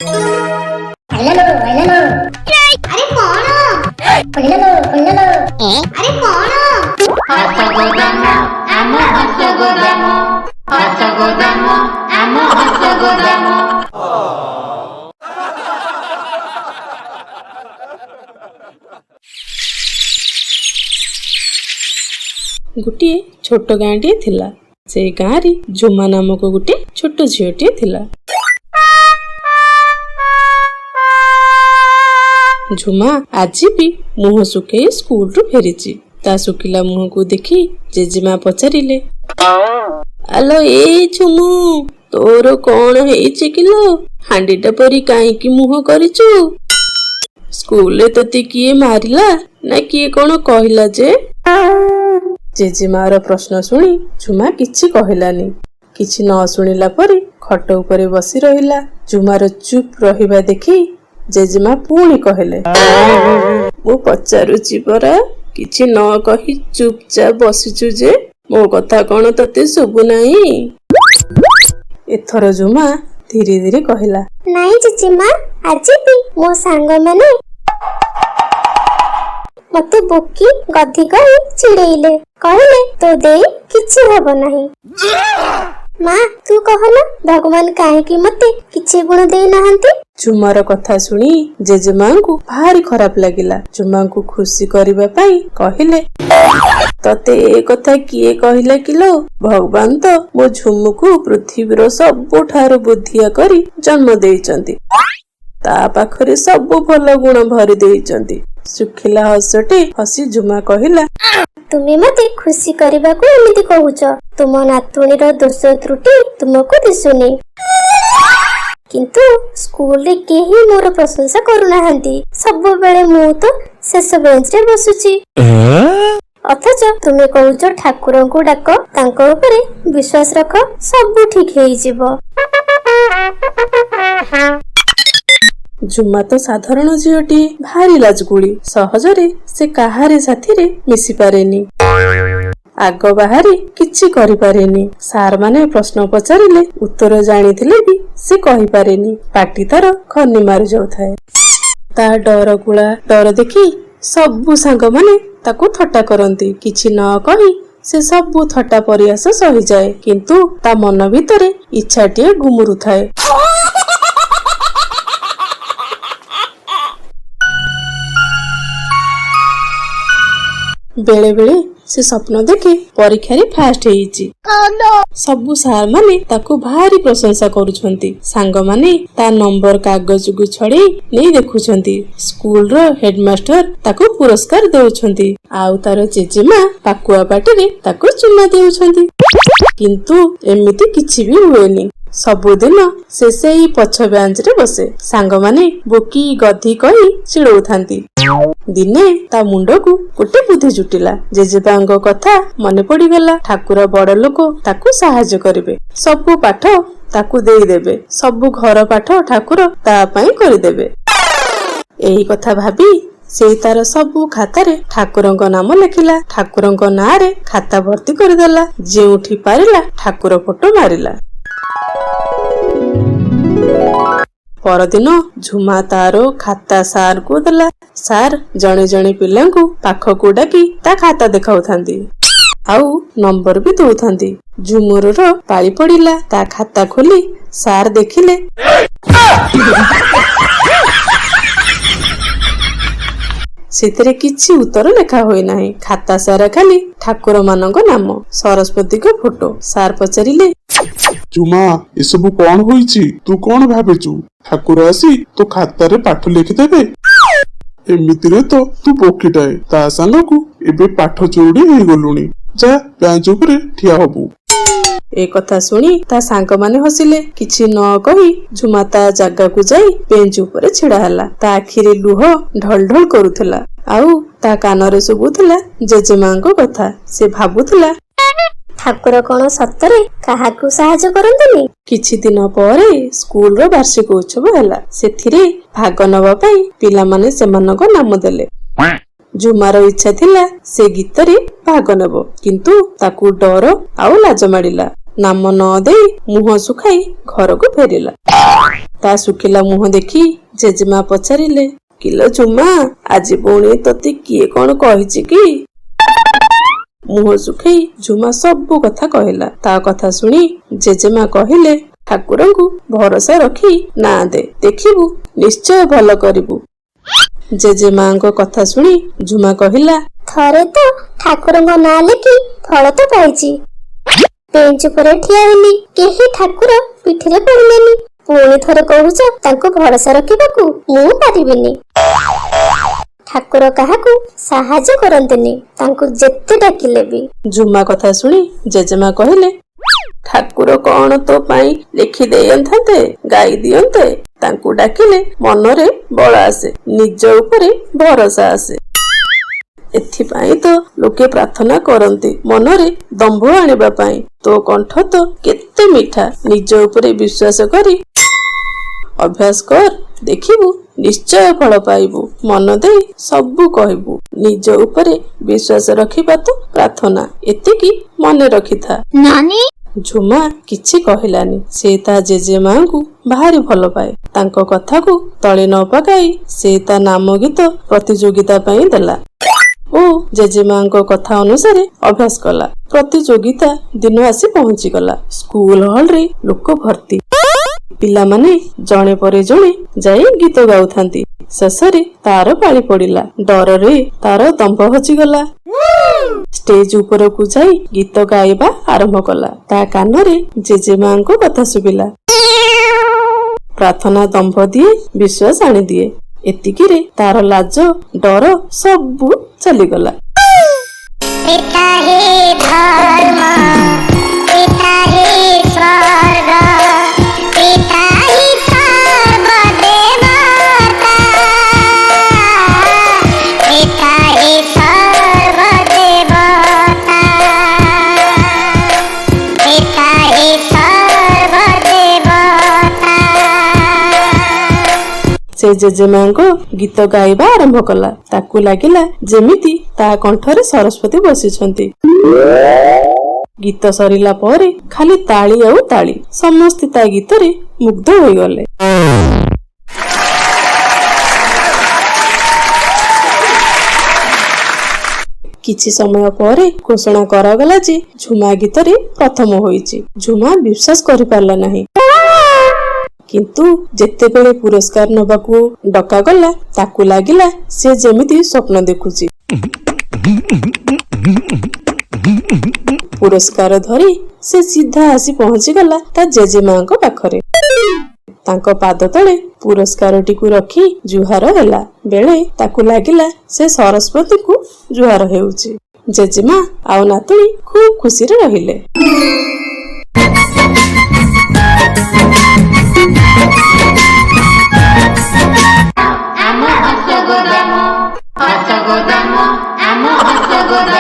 ଆରେ କଣ? ଆରେ କଣ? ହସ ଗୋଦାମ, ଆମ ହସ ଗୋଦାମ, ହସ ଗୋଦାମ, ଆମ ହସ ଗୋଦାମ। ଗୋଟିଏ ଛୋଟ ଗାଁଟିଏ ଥିଲା। ସେଇ ଗାଁରେ ଝୁମା ନାମକ ଗୋଟିଏ ଛୋଟ ଝିଅଟିଏ ଥିଲା। ଝୁମା ଆଜି ବି ମୁହଁ ଶୁଖେଇ ସ୍କୁଲରୁ ଫେରିଛି। ତା ଶୁଖିଲା ମୁହଁକୁ ଦେଖି ଜେଜେମା ପଚାରିଲେ, ଆଲୋ ଏଇ ଝୁମୁ, ତୋର କଣ ହେଇଛି କିଲୋ? ହାଣ୍ଡିଟା ପରି କାହିଁକି ମୁହଁ କରିଛୁ? ସ୍କୁଲରେ ତୋତେ କିଏ ମାରିଲା ନା କିଏ କଣ କହିଲା ଯେ? ଜେଜେମାର ପ୍ରଶ୍ନ ଶୁଣି ଝୁମା କିଛି କହିଲାନି। କିଛି ନ ଶୁଣିଲା ପରି ଖଟ ଉପରେ ବସି ରହିଲା। ଝୁମାର ଚୁପ୍ ରହିବା ଦେଖି ଜେଜେମା ପୁଣି କହିଲେ, ମୁଁ ପଚାରୁଛି ପରା, କିଛି ନ କହି ଚୁପଚାପ ବସିଛୁ ଯେ, ମୋ କଥା କଣ ତତେ ଶୁଭୁନାହିଁ? ଏଥର ଝୁମା ଧୀରେ ଧୀରେ କହିଲା, ନାଇଁ ଜେଜେମା, ଆଜି ବି ମୋ ସାଙ୍ଗମାନେ ମତେ ବୋକି ଗଧି କହି ଚିଡେଇଲେ। କହିଲେ ତୋ ଦେଇ କିଛି ହବ ନାହିଁ। ମା, ତୁ କହନା, ଭଗବାନ କାହିଁକି ମତେ କିଛି ଗୁଣ ଦେଇନାହାନ୍ତି? ଝୁମାର କଥା ଶୁଣି ଜେଜେମାଙ୍କୁ ଭାରି ଖରାପ ଲାଗିଲା। ଝୁମାଙ୍କୁ ଖୁସି କରିବା ପାଇଁ କହିଲେ, ତତେ ଏ କଥା କିଏ କହିଲା କିଲୋ? ଭଗବାନ ତ ମୋ ଝୁମୁକୁ ପୃଥିବୀର ସବୁଠାରୁ ବୁଦ୍ଧିଆ କରି ଜନ୍ମ ଦେଇଛନ୍ତି। ତା ପାଖରେ ସବୁ ଭଲ ଗୁଣ ଭରି ଦେଇଛନ୍ତି। ଶୁଖିଲା ହସଟେ ହସି ଝୁମା କହିଲା, ତୁମେ ମତେ ଖୁସି କରିବାକୁ ଏମିତି କହୁଛ। ତୁମ ନାତୁଣୀର ଦୋଷ ତ୍ରୁଟି ତୁମକୁ ଦିଶୁନି। କିନ୍ତୁ ସ୍କୁଲରେ କେହି ମୋର ପ୍ରଶଂସା କରୁନାହାନ୍ତି। ସବୁବେଳେ ମୁଁ ତ ଶେଷ ବେଞ୍ଚରେ ବସୁଛି। ଅଥଚ ତୁମେ କହୁଛ ଠାକୁରଙ୍କୁ ଡାକ, ତାଙ୍କ ଉପରେ ବିଶ୍ୱାସ ରଖ, ସବୁ ଠିକ ହେଇଯିବ। ଝୁମା ତ ସାଧାରଣ ଝିଅଟିଏ, ଭାରି ଲାଜକୁଳି। ସହଜରେ ସେ କାହାରି ସାଥିରେ ମିଶି ପାରେନି, ଆଗ ବାହାରି କିଛି କରିପାରେନି। ସାର୍ ମାନେ ପ୍ରଶ୍ନ ପଚାରିଲେ ଉତ୍ତର ଜାଣିଥିଲେ ବି ସେ କହିପାରେନି। ପାଟି ତାର ଖନି ମାରି ଯାଉଥାଏ। ତା ଡରକୁଳା ଡର ଦେଖି ସବୁ ସାଙ୍ଗମାନେ ତାକୁ ଥଟ୍ଟା କରନ୍ତି। କିଛି ନ କହି ସେ ସବୁ ଥଟ୍ଟା ପରିହାସ ସହିଯାଏ, କିନ୍ତୁ ତା ମନ ଭିତରେ ଇଚ୍ଛାଟିଏ ଗୁମୁରୁଥାଏ। ବେଳେ ବେଳେ ସେ ସ୍ୱପ୍ନ ଦେଖେ ପରୀକ୍ଷାରେ ଫାଷ୍ଟ ହେଇଛି, ସବୁ ସାର୍ ମାନେ ତାକୁ ଭାରି ପ୍ରଶଂସା କରୁଛନ୍ତି, ସାଙ୍ଗମାନେ ତା ନମ୍ବର କାଗଜକୁ ଛଡେଇ ନେଇ ଦେଖୁଛନ୍ତି, ସ୍କୁଲର ହେଡମାଷ୍ଟର ତାକୁ ପୁରସ୍କାର ଦେଉଛନ୍ତି, ଆଉ ତାର ଜେଜେମା ପାକୁଆ ପାଟିରେ ତାକୁ ଚୁମା ଦେଉଛନ୍ତି। କିନ୍ତୁ ଏମିତି କିଛି ବି ହୁଏନି। ସବୁଦିନ ସେ ସେଇ ପଛ ବେଞ୍ଚରେ ବସେ। ସାଙ୍ଗମାନେ ବୋକି ଗଧି କହି ଚିଡଉଥାନ୍ତି। ଦିନେ ତା ମୁଣ୍ଡକୁ ଗୋଟେ ବୁଦ୍ଧି ଜୁଟିଲା। ଜେଜେବାଙ୍କ କଥା ମନେ ପଡିଗଲା। ଠାକୁର ବଡ ଲୋକ, ତାକୁ ସାହାଯ୍ୟ କରିବେ, ସବୁ ପାଠ ତାକୁ ଦେଇଦେବେ, ସବୁ ଘର ପାଠ ଠାକୁର ତା ପାଇଁ କରିଦେବେ। ଏହି କଥା ଭାବି ସେ ତାର ସବୁ ଖାତାରେ ଠାକୁରଙ୍କ ନାମ ଲେଖିଲା। ଠାକୁରଙ୍କ ନାଁରେ ଖାତା ଭର୍ତ୍ତି କରିଦେଲା। ଯେଉଁଠି ପାରିଲା ଠାକୁର ଫଟୋ ମାରିଲା। ପରଦିନ ଝୁମା ତାର ଖାତା ସାର୍ଙ୍କୁ ଦେଲା। ସାର୍ ଜଣେ ଜଣେ ପିଲାଙ୍କୁ ପାଖକୁ ଡାକି ତା ଖାତା ଦେଖାଉଥାନ୍ତି ଆଉ ନମ୍ବର ବି ଦଉଥାନ୍ତି। ଝୁମୁରର ପାଳି ପଡିଲା। ତା ଖାତା ଖୋଲି ସାର୍ ଦେଖିଲେ ସେଥିରେ କିଛି ଉତ୍ତର ଲେଖା ହୋଇନାହିଁ। ଖାତା ସାରା ଖାଲି ଠାକୁର ମାନଙ୍କ ନାମ, ସରସ୍ୱତୀଙ୍କ ଫଟୋ। ସାର୍ ପଚାରିଲେ, ଝୁମା, ଏସବୁ କଣ ହୋଇଛି? ତୁ କଣ ଭାବିଛୁ ଠାକୁର ଆସି ତୋ ଖାତାରେ ପାଠ ଲେଖିଦେବେ? ଏମିତିରେ ତ ତୁ ବୋକିଟାଏ, ତା ସାଙ୍ଗକୁ ଏବେ ପାଠ ଚୋରି ହେଇଗଲୁଣି। ଯା, ବେଞ୍ଚ ଉପରେ ଠିଆ ହବୁ। ଏ କଥା ଶୁଣି ତା ସାଙ୍ଗମାନେ ହସିଲେ। କିଛି ନ କହି ଝୁମା ତା ଜାଗାକୁ ଯାଇ ବେଞ୍ଚ ଉପରେ ଛିଡା ହେଲା। ତା ଆଖିରେ ଲୁହ ଢଳ ଢଳ କରୁଥିଲା ଆଉ ତା କାନରେ ଶୁଭୁଥିଲା ଜେଜେମାଙ୍କ କଥା। ସେ ଭାବୁଥିଲା, ଠାକୁର କଣ ସତରେ କାହାକୁ ସାହାଯ୍ୟ କରନ୍ତିନି? କିଛି ଦିନ ପରେ ସ୍କୁଲର ବାର୍ଷିକ ଉତ୍ସବ ହେଲା। ସେଥିରେ ଭାଗ ନବା ପାଇଁ ପିଲାମାନେ ସେମାନଙ୍କ ନାମ ଦେଲେ। ଝୁମାର ଇଚ୍ଛା ଥିଲା ସେ ଗୀତରେ ଭାଗ ନେବ, କିନ୍ତୁ ତାକୁ ଡର ଆଉ ଲାଜ ମାଡ଼ିଲା। ନାମ ନ ଦେଇ ମୁହଁ ଶୁଖାଇ ଘରକୁ ଫେରିଲା। ତା ଶୁଖିଲା ମୁହଁ ଦେଖି ଜେଜେମା ପଚାରିଲେ, କିଲୋ ଝୁମା, ଆଜି ପୁଣି ତତେ କିଏ କଣ କହିଛି କି? ମୁହଁ ଶୁଖେଇ ଝୁମା ସବୁ କଥା କହିଲା। ତା କଥା ଶୁଣି ଜେଜେମା କହିଲେ, ଠାକୁରଙ୍କୁ ଭରସା ରଖି ନାଁ ଦେ, ଦେଖିବୁ ନିଶ୍ଚୟ ଭଲ କରିବୁ। ଜେଜେମାଙ୍କ କଥା ଶୁଣି ଝୁମା କହିଲା, ଥରେ ତ ଠାକୁରଙ୍କ ନାଁ ଲେଖି ଫଳ ତ ପାଇଛି। ବେଞ୍ଚ ଉପରେ ଠିଆ ହେଲି, କେହି ଠାକୁର ପିଠିରେ ପଡିଲେନି। ପୁଣି ଥରେ କହୁଛ ତାଙ୍କୁ ଭରସା ରଖିବାକୁ, ମୁଁ ପାରିବିନି। ଠାକୁର କାହାକୁ ସାହାଯ୍ୟ କରନ୍ତିନି, ତାଙ୍କୁ ଯେତେ ଡାକିଲେ ବି। ଝୁମା କଥା ଶୁଣି ଜେଜେମା କହିଲେ, ଠାକୁର କଣ ତୋ ପାଇଁ ଲେଖି ଦେଇଥାନ୍ତେ, ଗାଇ ଦିଅନ୍ତେ? ତାଙ୍କୁ ଡାକିଲେ ମନରେ ବଳ ଆସେ, ନିଜ ଉପରେ ଭରସା ଆସେ। ଏଥିପାଇଁ ତ ଲୋକେ ପ୍ରାର୍ଥନା କରନ୍ତି, ମନରେ ଦମ୍ଭ ଆଣିବା ପାଇଁ। ତୋ କଣ୍ଠ ତ କେତେ ମିଠା, ନିଜ ଉପରେ ବିଶ୍ୱାସ କରି ଅଭ୍ୟାସ କର, ଦେଖିବୁ ନିଶ୍ଚୟ ଫଳ ପାଇବୁ। ମନ ଦେଇ ସବୁ କହିବୁ। ନିଜ ଉପରେ ବିଶ୍ୱାସ ରଖିବା ତ ପ୍ରାର୍ଥନା, ଏତିକି ମନେ ରଖିଥା। ନାନୀ। ଝୁମା କିଛି କହିଲାନି। ସେ ତା ଜେଜେମାଙ୍କୁ ଭାରି ଭଲ ପାଏ। ତାଙ୍କ କଥାକୁ ତଳେ ନ ପକାଇ ସେ ତା ନାମ ଗୀତ ପ୍ରତିଯୋଗିତା ପାଇଁ ଦେଲା ଓ ଜେଜେମାଙ୍କ କଥା ଅନୁସାରେ ଅଭ୍ୟାସ କଲା। ପ୍ରତିଯୋଗିତା ଦିନ ଆସି ପହଞ୍ଚିଗଲା। ସ୍କୁଲ ହଲରେ ଲୋକ ଭର୍ତ୍ତି। ପିଲାମାନେ ଜଣେ ପରେ ଜଣେ ଯାଇ ଗୀତ ଗାଉଥାନ୍ତି। ଶେଷରେ ତାର ପାଳି ପଡିଲା। ଡରରେ ତାର ଦମ୍ଭ ହଜିଗଲା। ଷ୍ଟେଜ ଉପରକୁ ଯାଇ ଗୀତ ଗାଇବା ଆରମ୍ଭ କଲା। ତା କାନରେ ଜେଜେମାଙ୍କ କଥା ଶୁଭିଲା, ପ୍ରାର୍ଥନା ଦମ୍ଭ ଦିଏ, ବିଶ୍ୱାସ ଆଣିଦିଏ। ଏତିକିରେ ତାର ଲାଜ ଡର ସବୁ ଚାଲିଗଲା। ପିତା ହିଁ ଧର୍ମ, ପିତା ହିଁ ସ୍ୱର୍ଗ, ପିତା ହିଁ ସର୍ବଦେବତା, ପିତା ହିଁ ସର୍ବଦେବତା, ପିତା ହିଁ ସର୍ବଦେବତା। ସେ ଜେଜେମାଙ୍କ ଗୀତ ଗାଇବା ଆରମ୍ଭ କଲା। ତାକୁ ଲାଗିଲା ଯେମିତି ତା କଣ୍ଠରେ ସରସ୍ୱତୀ ବସିଛନ୍ତି। ଗୀତ ସରିଲା ପରେ ଖାଲି ତାଳି ଆଉ ତାଳି। ସମସ୍ତେ ତା ଗୀତରେ ମୁଗ୍ଧ ହୋଇଗଲେ। କିଛି ସମୟ ପରେ ଘୋଷଣା କରାଗଲା ଯେ ଝୁମା ଗୀତରେ ପ୍ରଥମ ହୋଇଛି। ଝୁମା ବିଶ୍ୱାସ କରିପାରିଲା ନାହିଁ। କିନ୍ତୁ ଯେତେବେଳେ ପୁରସ୍କାର ନବାକୁ ଡକାଗଲା, ତାକୁ ଲାଗିଲା ସେ ଯେମିତି ସ୍ୱପ୍ନ ଦେଖୁଛି। ପୁରସ୍କାର ଧରି ସେ ସିଧା ଆସି ପହଞ୍ଚିଗଲା ତା ଜେଜେମାଙ୍କ ପାଖରେ। ତାଙ୍କ ପାଦ ତଳେ ପୁରସ୍କାରଟିକୁ ରଖି ଜୁହାର ହେଲା ବେଳେ ତାକୁ ଲାଗିଲା ସେ ସରସ୍ୱତୀଙ୍କୁ ଜୁହାର ହେଉଛି। ଜେଜେମା ଆଉ ନାତୁଣୀ ଖୁବ୍ ଖୁସିରେ ରହିଲେ। ଆମ ହସ ଗୋଦାମ, ହସ ଗୋଦାମ, ଆମ ହସ ଗୋଦାମ।